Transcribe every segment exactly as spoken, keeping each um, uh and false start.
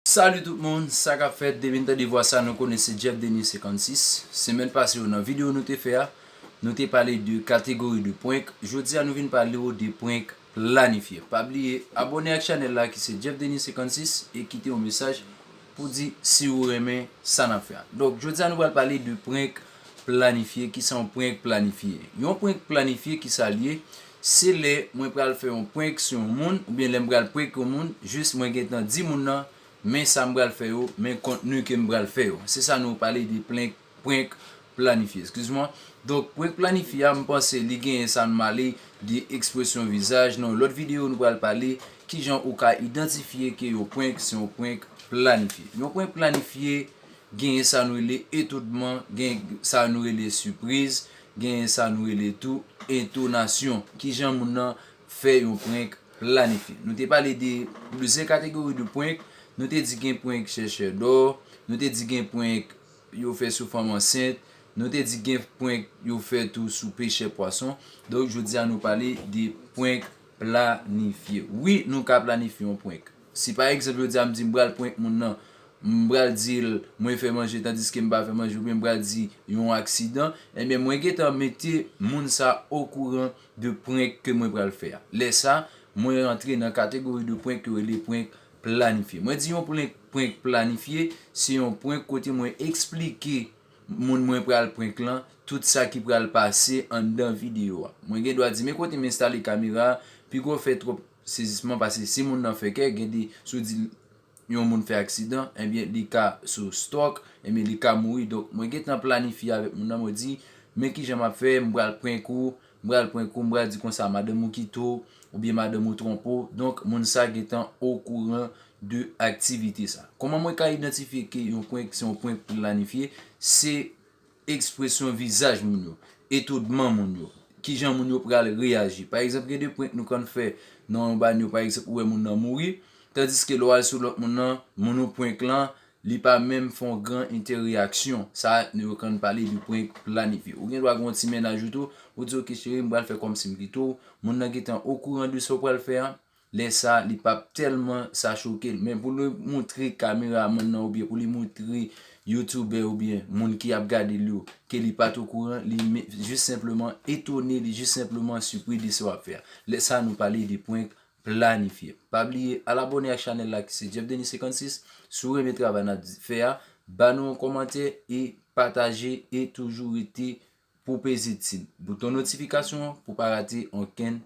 Salut tout moun, sa k ap fèt? Depi n tande vwa sa, nou konnen se Jeff Denis senkannsis. Semèn pase yo, nan videyo nou te fè a, nou te pale de kategori de prank. Jodi a, nou vin pale w de prank planifye. Pa bliye abòne ak chanèl la ki se Jeff Denis senkannsis e kite yon mesaj pou di si ou renmen sa n ap fè a. Donk, jodi a, nou pral pale de prank planifye. Kisa yon prank planifye? Yon prank planifye, kisa l ye? Se lè mwen pral fè yon prank sou yon moun, oubyen lè m pral prank yon moun, jis mwen gentan di moun nan, men sa m pral fè yo, men kontni ke m pral fè yo. Se sa nou pale de prank, prank planifye, eskiz mwen. Donk, prank planifye a, m panse li genyen sa n male de ekspresyon vizaj. Nan lòt videyo, nou pral pale kijan ou ka idantifye ke yon prank se yon prank planifye. Yon prank planifye, genyen sa nou rele etonnman, genyen sa nou rele sipriz, genyen sa nou rele tou entonasyon. Kijan moun nan fè yon prank planifye? Nou te pale de plizyè kategori de prank. Nou te di gen prank chèchè dò, nou te di gen prank yo fè sou fanm ansent, nou te di gen prank yo fè tou sou pechè pwason. Donk, jodi a, nou pale de prank planifye. Wi, nou ka planifye yon prank. Si pa egzanp, jodi a, m di m pral prank moun nan, m pral di l mwen fè manje tandiske m pa fè manje, oubyen m pral di yon aksidan, ebyen, mwen gentan mete moun sa okouran de prank ke mwen pral fè a. Lè sa, mwen rantre nan kategori de prank yo rele prank planifye. Mwen di yon prank, prank planifye, se yon prank kote mwen eksplike moun mwen pral prank lan tout sa ki pral pase anndan videyo a. Mwen gen dwa di, men kote m enstale kamera a, piga w fè twòp sezisman, paske si moun nan fè kè, gen de, si w di yon moun fè aksidan, ebyen, li ka sou stòk, ebyen, li ka mouri. Donk, mwen gentan planifye avèk moun nan, mwen di, men kijan m ap fè, m pral prank ou, m pral prank ou, m pral di konsa, madanm ou kite w, oubyen madanm ou twonpe w. Donk, moun sa gentan okouran de aktivite sa. Kòman mwen ka idantifye ke yon prank se yon prank planifye? Se ekspresyon vizaj moun yo, etonnman moun yo, kijan moun yo pral reyaji. Pa egzanp, gen de prank nou konn fè nan yon banyo, pa egzanp, ou wè moun nan mouri, tandiske lè w al sou lòt moun nan, moun ou prank lan, li pa menm fè yon gran entèreyaksyon. Sa, nou yo konn pale de prank planifye. Ou gen dwa gen yon ti mennaj ou tou, ou di, "Oke, cheri, m pral fè kòmsi m kite w." Moun nan gentan okouran de sa w pral fè a. Lè sa, li p ap tèlman sa choke l. Men pou li montre kameramann nan oubyen pou li montre youtubè oubyen moun ki ap gade l yo ke li pa t okouran, li me-, jis senpleman etone, li jis senpleman sipri de sa w ap fè a. Lè sa, nou pale de prank planifye. Pa bliye al abòne ak chanèl la ki se Jeff Denis senkannsis. Si w renmen travay n ap di, fè a, ba nou yon kòmantè e pataje e toujou rete pou peze ti bouton notifikasyon an pou pa rate ankenn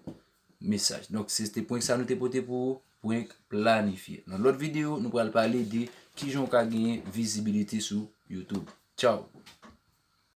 mesaj. Donk, se te prank sa nou te pote pou ou, prank planifye. Nan lòt videyo, nou pral pale de kijan w ka genyen vizibilite sou YouTube. Tchaw!